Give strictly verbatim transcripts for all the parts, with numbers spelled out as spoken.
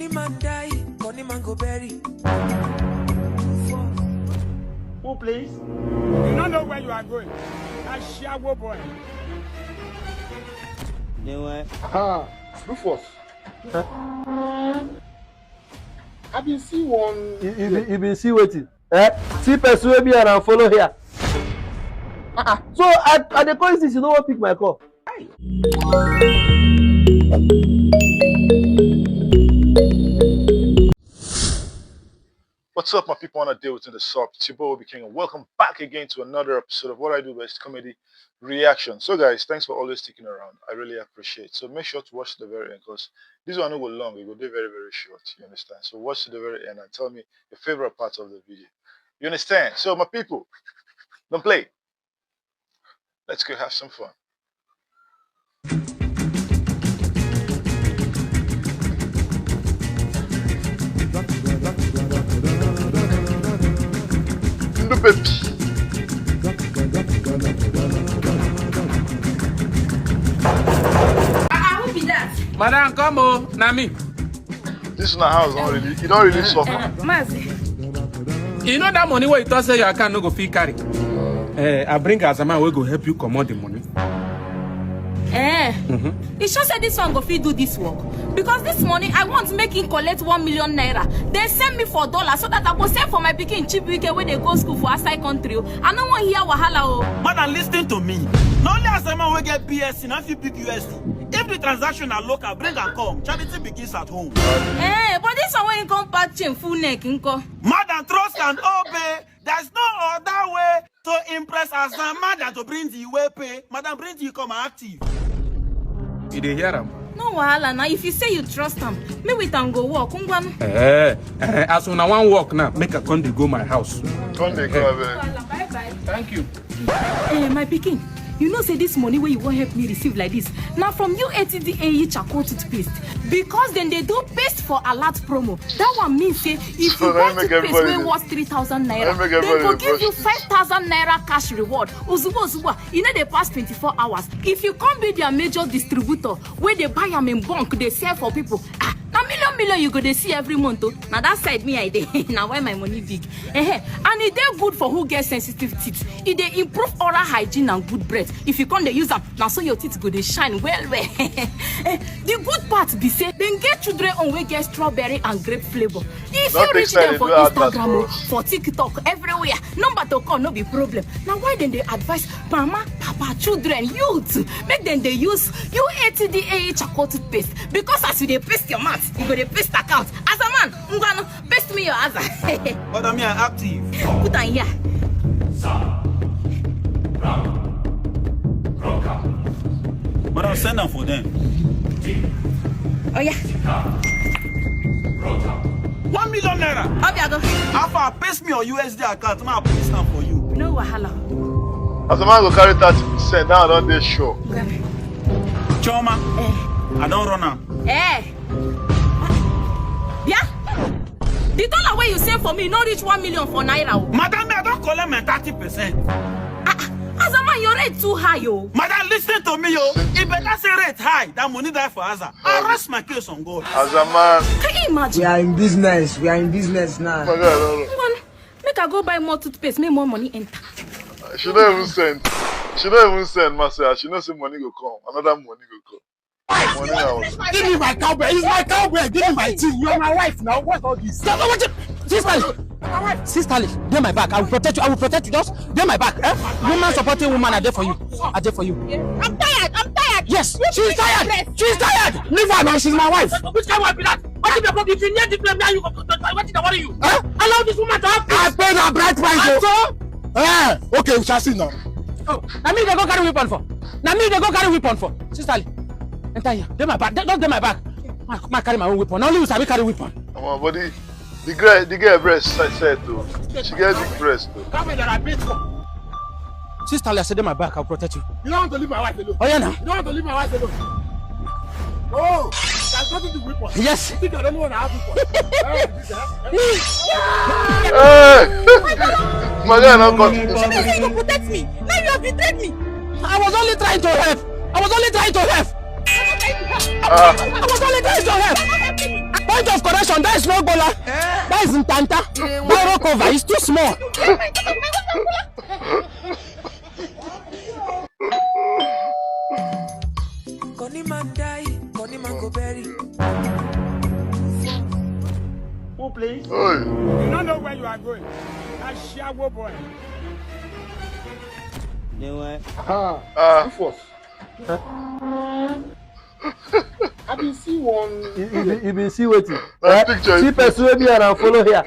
Any man die, any man go bury. Who, please? You don't know where you are going. Ashawo boy. Then why? Ah, Rufus. I been see one. You, you, been- you been see wetin? Eh? See person wey be around follow here. Ah, ah. So I, I dey call you since you no wan pick my call. What's up, my people? On a day within the shop, it's your boy Obi King, and welcome back again to another episode of What I Do Best Comedy Reaction. So, guys, thanks for always sticking around. I really appreciate it. So make sure to watch the very end, because this one will long. It will be very, very short. You understand? So watch to the very end and tell me your favorite part of the video. You understand? So, my people, don't play. Let's go have some fun. Ndụ baby. Ah, who be that? Madam, come o, na me. This na house don really, e don really suffer. Mazi. You know that money wey you talk say your account no go fit carry? Eh, I bring as a man wey go help you comot the money. Eh. You sure say this one go fit do this work? Because this money I want make him collect one million naira. Then send me for dollar so that I go send for my pikin Chibuike wey dey go school for outside country o. I no wan hear wahala o. Madam, listen to me. Na only as a man wey get B S C na fit pick U S D. If the transaction na local, bring am come. Charity begins at home. Eh, but this one wey him come pack chain full neck nko? Madam, trust and obey. There's no other way to impress as a man than to bring the way pay. Madam, bring the come active. You dey hear am? No wahala na, if you say you trust am, me with am go work, ngwanu. Eh, eh, as una wan work now, make I come dey go my house. Come dey go, abeg. Bye bye. Thank you. Eh, my pikin, you know say this money wey you wan help me receive like this, na from U A T D A E charcoal toothpaste. Because dem dey do paste for alert promo. That one mean say if you buy toothpaste wey worth three thousand naira, dem go give you five thousand naira cash reward. Ozugbo ozugbo, e no dey pass twenty-four hours. If you come be their major distributor wey dey buy am in bulk dey sell for people, ah, na million million you go dey see every month o. Na that side me I dey. Na why my money big. Ehe, and e dey good for who get sensitive teeth. E dey improve oral hygiene and good breath. If you come dey use am, na so your teeth go dey shine well well. Eh, the good part be say dem get children own wey get strawberry and grape flavour. If you reach dem for Instagram o, for TikTok, everywhere, number to call no be problem. Na why dem dey advise mama, papa, children, youth, make dem dey use U A T D A E charcoal toothpaste, because as you dey paste your mouth, you go dey paste account. As a man, ngwanu, paste me your aza. Madam, me I active. Put am here. Madam, send am for them. Oh yeah. One million naira. Obiago. How far? Paste me your U S D account. Ma, paste am for you. No wahala. As a man go carry thirty percent, now I don dey sure. Chioma, I don run am. Eh. Yeah. The dollar wey you send for me no reach one million for naira o. Madam, me I don collect my thirty percent. As a man, your rate too high o. Madam, listen to me o. E better say rate high than money die for aza. I rest my case on God. As a man, Can you imagine? We are in business. We are in business now. my guy, no, no. Ngwanu, make I go buy more toothpaste, make more money enter. She no even send. She no even send, ma say, as she know say money go come, another money go come. Money now. Give me my cowbell. It's my cowbell. Give me my thing. You're my wife now. What's all this? Stop. What you? Sister, sister, dey my back. I will protect you. I will protect you. Just dey my back. Eh? Woman supporting woman, I dey for you. I dey for you. I'm tired. I'm tired. Yes, she's tired. She's tired. Leave her now. She's my wife. Which kind of wife be that? What if you, if you near this place now, you go, what did I worry you? Huh? Allow this woman to have peace. I paid her bright price. And so? Eh, okay, we shall see now. Oh, na me dey go carry weapon for. Na me dey go carry weapon for. Sister Lee, enter here. Dey my back. Just dey my back. Ma, ma carry my own weapon. Na only you sabi carry weapon. Omo, body, the girl, the girl breast set, set o. She get big breast o. Come here, I beat you. Sister Lee, I say dey my back. I'll protect you. You don't want to leave my wife alone. Oh yeah, now. You don't want to leave my wife alone. Oh, there's nothing to weapon. Yes. You think I don't know what I have weapon? Hey! My guy don cut. She say you go protect me. Now you have betrayed me. I was only trying to help. I was only trying to help. Ah. I was only trying to help. Point of correction, that is not Gola. That is Ntanta. That rock over is too small. Connie man die, Connie man go bury. Who plays? Hey. You don't know where you are going. Ashawo boy. Then why? Ah, ah. Rufus. I been see one. You, you, been- you been see wetin? Na picture. See person wey me and am follow here.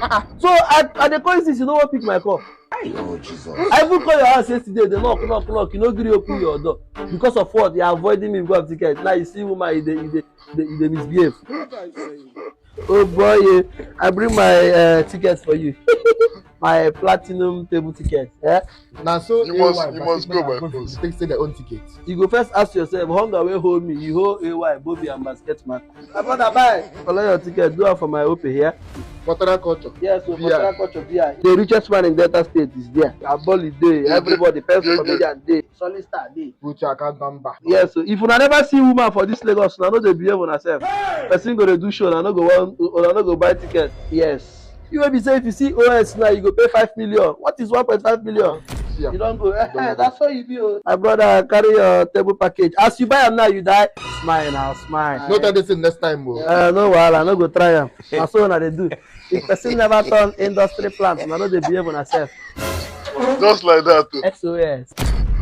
Ah, so I, I dey call you since you no wan pick my call. Oh, Jesus. I even call your house yesterday, dey knock, knock, knock. You no gree open your door. Because of what? You are avoiding me because of ticket. Now you see woman, you dey, you dey, you dey, you dey misbehave. Oh boy, eh, I bring my uh, ticket for you. My platinum table ticket. Eh? Now so you must, you must go by force. Take say their own ticket. You go first ask yourself, hunger will hold me. You hold A Y, Bobby and basket man. My brother, buy. Collect your ticket. Do it for my open here. Cultural culture. Yes, so cultural culture V I. The richest man in Delta State is there. Aboli dey. Everybody, person comedian dey. Solid star dey. Put your account number. Yes, so if una never see woman for this Lagos, una no dey behave una sef. Person go dey do show, una no go wan, una no go buy ticket. Yes. You wey be say if you see O S now, you go pay five million. What is one point five million? Yeah. You don go. That's how you be. Oh. My brother, carry your table package. As you buy am now, you die. Smile now, smile. No tell this thing next time, bro. Uh, no wahala, no go try am. Na so una dey do. If person never turn industry plant, una no dey behave una sef. Just like that. Oh. X O S.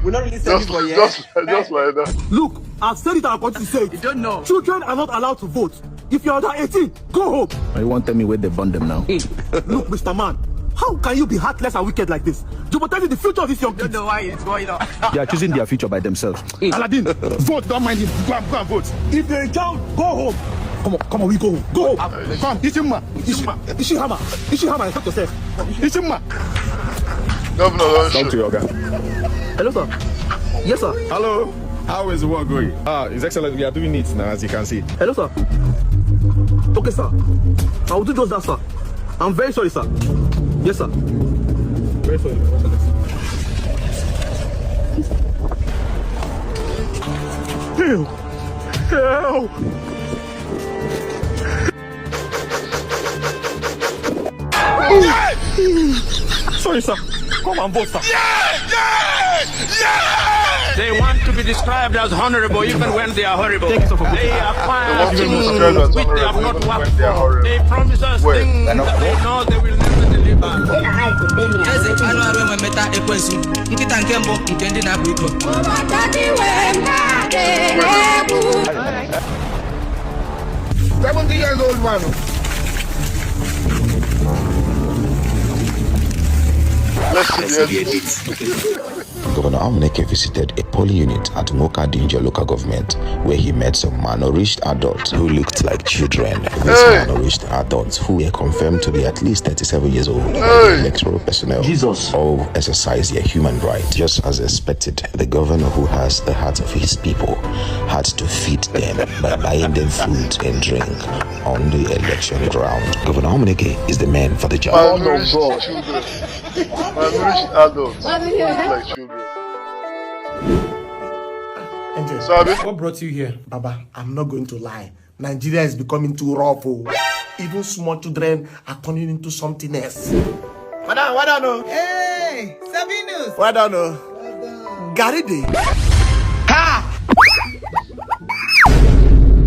We not really send you for here. Just, just like that. Look, I've said it and I continue to say it. You don't know. Children are not allowed to vote. If you're under eighteen, go home. And you want tell me where they burn them now? Look, Mister Man, how can you be heartless and wicked like this? You will tell you the future of these young kids. Don't know why it's going on. They are choosing their future by themselves. Aladdin, vote, don't mind him. Go and, go and vote. If they don't, go home. Come on, come on, we go home. Go home. Come, Ishima. Ishima. Ishihama. Ishihama, respect yourself. Ishima. Governor, don't talk to your guy. Hello, sir. Yes, sir. Hello. How is the work going? Ah, His Excellency, we are doing it now, as you can see. Hello, sir. Okay, sir. I will do just that, sir. I'm very sorry, sir. Yes, sir. Very sorry. Help! Help! Sorry, sir. Come and vote, sir. Yeah! Yeah! Yeah! They want to be described as honorable even when they are horrible. Thank you, sir, for voting. They are fires which they have not worked for. They promise us things that they know they will never deliver. Eze anụ arụ enwe meta ekwensu, nkịta nke mbụ nke ndị na-akwa iko. Seventy years old man. Let's see the edit. Governor Amuneke visited a polling unit at Nwoka Dinja local government, where he met some malnourished adults who looked like children. These malnourished adults, who were confirmed to be at least thirty-seven years old, were the electoral personnel. Jesus. All exercised their human right. Just as expected, the governor, who has the heart of his people, had to feed them by buying them food and drink on the election ground. Governor Amuneke is the man for the job. Malnourished children. Malnourished adults who look like children. Angel, so, Abi, what brought you here? Baba, I'm not going to lie. Nigeria is becoming too rough. Oh. Even small children are turning into something else. Madam, well done. Oh. Hey, Sabinus. Well done. Oh. Well done. Garide. Ha!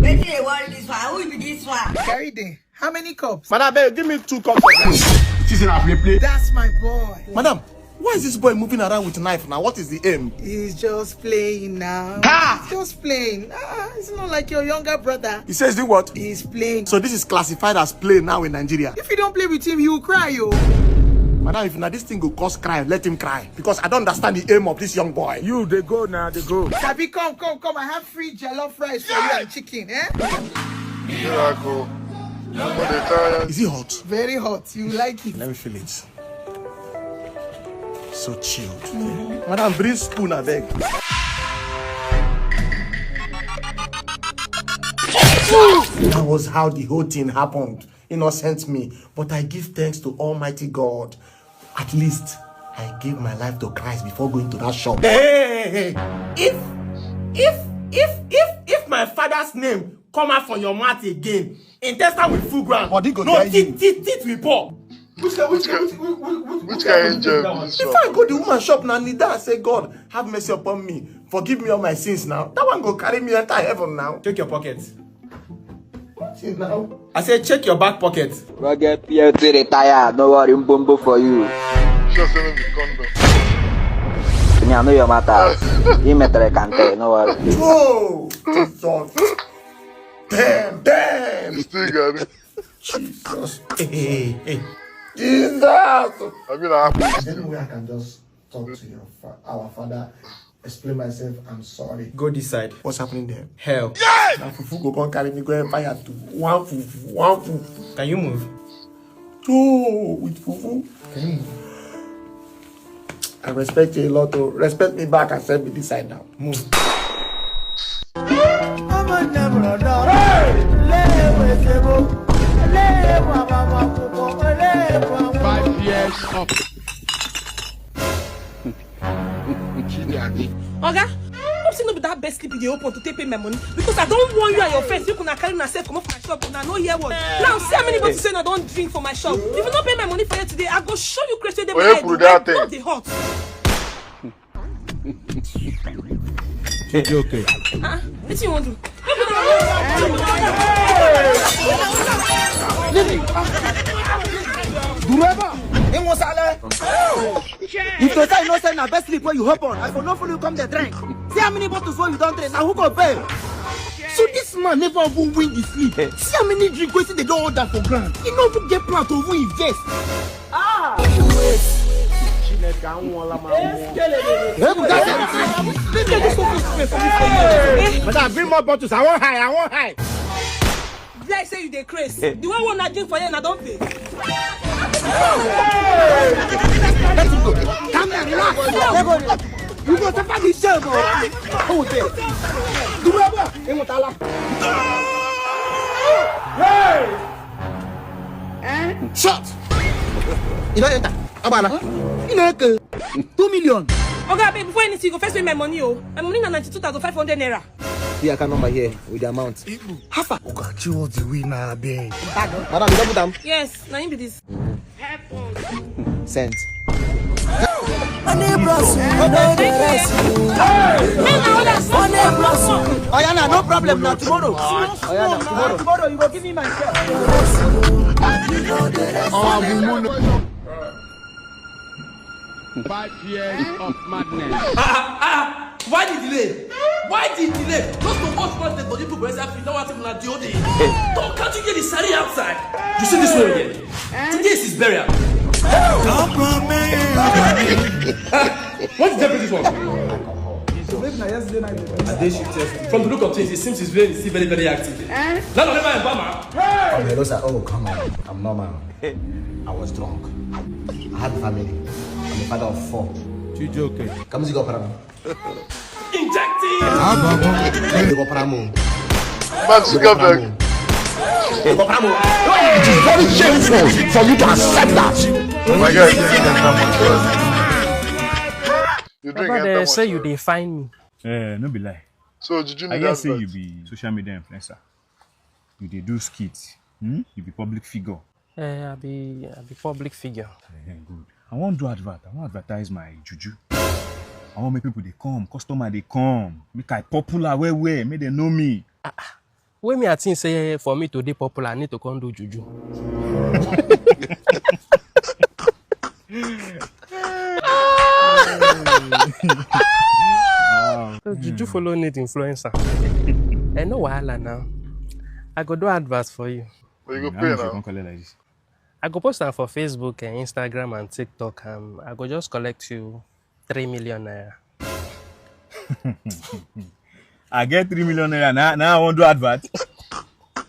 Wetin dey worry this one? Who be this one? Garide. How many cups? Madam, abeg, give me two cups of this. She say na play play. That's my boy. Madam, why is this boy moving around with knife now? What is the aim? He's just playing now. Ha! He's just playing. Ah, it's not like your younger brother. He says the what? He's playing. So this is classified as play now in Nigeria. If you don't play with him, you will cry, yo. Madam, if na this thing go cause cry, let him cry. Because I don't understand the aim of this young boy. You, they go now, they go. Sabi, come, come, come. I have free jollof rice for you and chicken, eh? Miracle. Is it hot? Very hot. You like it. Let me feel it. So chilled. Madam, bring spoon, abeg. That was how the whole thing happened. Innocent me, but I give thanks to Almighty God. At least I gave my life to Christ before going to that shop. Hey, hey, hey, hey. If, if If if if my father's name come out from your mouth again, intestine will full ground. Body go No, dry teeth, you. Teeth, teeth will pour. Which kind, which, which, which, which, which Which kind of angel be this one? If I go the woman shop now, kneel down and say, "God, have mercy upon me. Forgive me all my sins now." That one go carry me enter heaven now. Check your pocket. What is now? I say, check your back pocket. Rugged P L T retire, no worry, mbombo for you. Sure say no be condom. Me, I know your matter. He met the contact, no worry. Oh, Jesus. Damn, damn. You still got it. Jesus. Hey, hey, hey. Jesus. I mean, I Is there any way I can just talk to your fa- our father, explain myself, I'm sorry. Go this side. What's happening there? Hell. Now fufu go come carry me go and fire to one fufu, one fufu. Can you move? Two with fufu. Can you move? I respect you a lot, oh. Respect me back and send me this side now. Move. Five years up. Oga, hope say no be that best sleep you dey open to take pay my money, because I don warn you and your friends, make una carry una sef comot for my shop, una no hear word. Now see how many bottles say una don drink for my shop. If you no pay my money for here today, I go show you crazy wey dey my head. Blood dey hot. Chijoke. Ah, wetin you wan do? Dureba, e wan sale. If to say you know say na best sleep wey you hop on, I for no follow you come dey drink. See how many bottles wey you don drink, na who go pay? So this man never even win the sleep. See how many drink wetin dey don order for ground. E no even get plan to even invest. Ah! Chineke anwụọla m anwụọ. Hey, you guys, this guy just open space for me for you. Madam, bring more bottles. I wan high, I wan high. Be like say you dey craze. The one wey una drink for here, una don pay. Let him go. Calm down, relax. You go suffer the shame, oh. Who dey? Dureba, e wan sale. Hey! Shot! You don enter. Agbana. You know, okay. Two million. Oga, abeg, before anything, you go first pay my money, oh. My money na ninety-two thousand five hundred naira. The account number here with the amount. How far? Oga, show us the way now, abeg. Madam, you don put am? Yes, na him be this. Sent. Money bros, you know the rest. Money bros. Oh yeah, na, no problem. Na tomorrow. Oh yeah, na tomorrow. Tomorrow you go give me my share. Five years of madness. Ah, ah, ah. Why the delay? Why the delay? Just to watch one day for you people inside, you know what I'm not doing. Don't, can't you hear the siren outside? You see this one again? Today is his burial. What is that British one? From the look of things, it seems he's very, he's still very, very active. None of them are Obama. Hello, sir. Oh, come on. I'm normal. I was drunk. I had a family. I'm a father of four. Chijoke. Come see, go, Paramo. Injecting. Hey, go, Paramo. Mark Zuckerberg. Hey, go, Paramo. It is very shameful for you to accept that. Oh my God. You drink Baba, enter they say you much, dey find me. Eh, no be lie. So did you I need hear say you advice? Be social media influencer. You dey do skit. Hmm? You be public figure. Eh, I be, I be public figure. Eh, good. I wan do advert. I wan advertise my juju. I wan make people dey come, customer dey come. Make I popular well well, make dem know me. Wey me I think say for me to dey popular, I need to come do juju. Wow. So juju follow need influencer. Eh, no wahala now. I go do advert for you. But you go pay now. Come collect like this. I go post am for Facebook and Instagram and TikTok, and I go just collect you three million naira. I get three million naira. Now, now I wan do advert.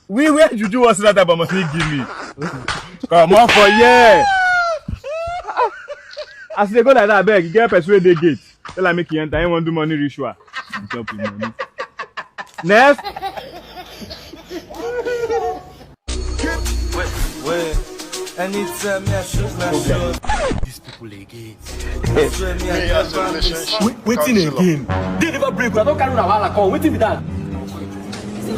We where juju was that about must give me. Come on for here. As they go like that, beg, you get person wey dey gate. Tell am make he enter. He wan do money ritual. Chop him money. Next. Wait, wait. Anytime I shoot my shot. These people. Again. Me as a relationship Wait, waiting counselor. Again. They never break. I don't carry una wahala come. Waiting be that.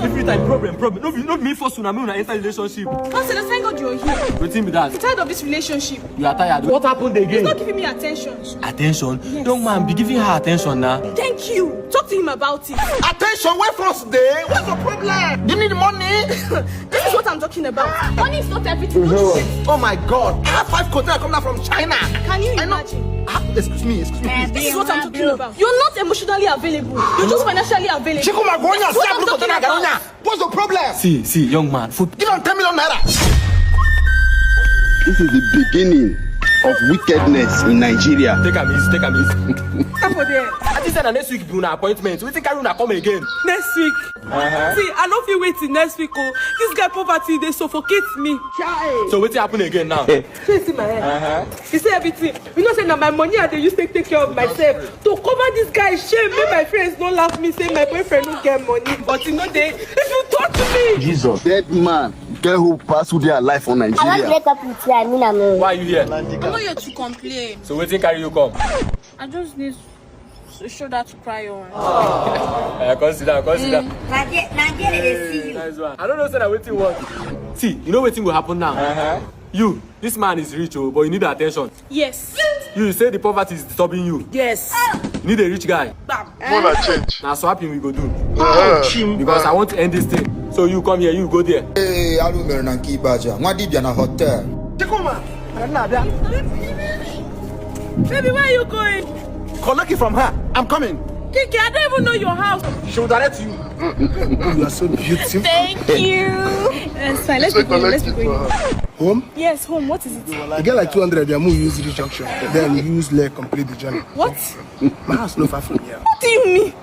Every time problem, problem. No, be- no be me force una make una enter relationship. Counselor, thank God you're here. Waiting be that. I'm tired of this relationship. You are tired. What happened again? He's not giving me attention. Attention. Young man, be giving her attention now. Thank you. Talk to him about it. Attention, where first day? What's the problem? You need money? This is what I'm talking about. Money is not everything. Don't you get it? Oh my God! I have five containers coming out from China. Can you I know. Imagine? Ah, excuse me, excuse me. This is what I'm talking about. You're not emotionally available. You're just financially available. Chikuma, go on, This is what I'm stop talking looking at about. Garonya. What's the problem? See, see, young man. Foot. Give him ten million naira. This is the beginning of wickedness in Nigeria. Take am easy, take am easy. Stop for there. I think say na next week be una appointment. Wetin carry una come again? Next week. See, I no fit wait till next week. Oh, this guy poverty dey suffocate me. So wetin happen again now? See, see my head. He say everything. You know say na my money I dey use take take care of myself. To cover this guy shame, make my friends no laugh me say my boyfriend no get money. But you know they, if you touch me. Dead man, get who pass who dey alive for I want to Nigeria. Make up with you, I mean, I'm Why are you here? I'm not here to complain. So wetin carry you come? I just need a shoulder to cry on. Uh, come sit down, come sit down. Nigeria, Nigeria, they see you. Nice one. I don't know say na wetin you want. See, you know wetin go happen now? You, this man is rich, oh, but you need attention. Yes. You say the poverty is disturbing you. Yes. You need a rich guy. More than change. Na swapping we go do. Uh-huh. Because I want to end this thing. So you come here, you go there. Ee, arụ mere na nke Ibaja, nwa dibịa na hotel. Chikuma, Baby, where are you going? Collect it from her. I'm coming. Kiki, I don't even know your house. She will direct you. You are so beautiful. Thank you. It's fine. Let's So be going. Let's be collect it going. for her. Home? Yes, home. What is it? You get like two hundred, they move use this junction. Then use leg complete the journey. What? My house no far from here. What do you mean?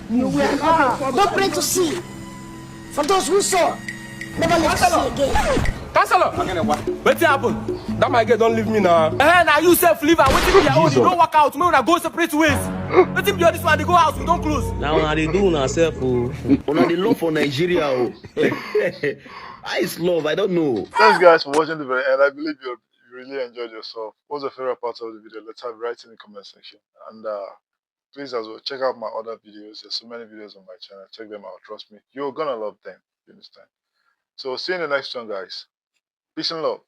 Don't pray to see. For those who saw, never live to see again. Counselor, wetin happen? That my girl don leave me now. Eh, na you sef leave her. Wetin be your own? You no work out. Make una go separate ways. Wetin be all this one? Dey go house. We don close. Now una dey do una self o. Una dey love for Nigeria o. How is love? I don't know. Thanks, guys, for watching the very end. I believe you really enjoyed yourself. What's your favorite part of the video? Let's have it right in the comment section. And uh, please as well check out my other videos. There's so many videos on my channel. Check them out. Trust me, you're gonna love them. You understand? So see you in the next one, guys. Peace and love.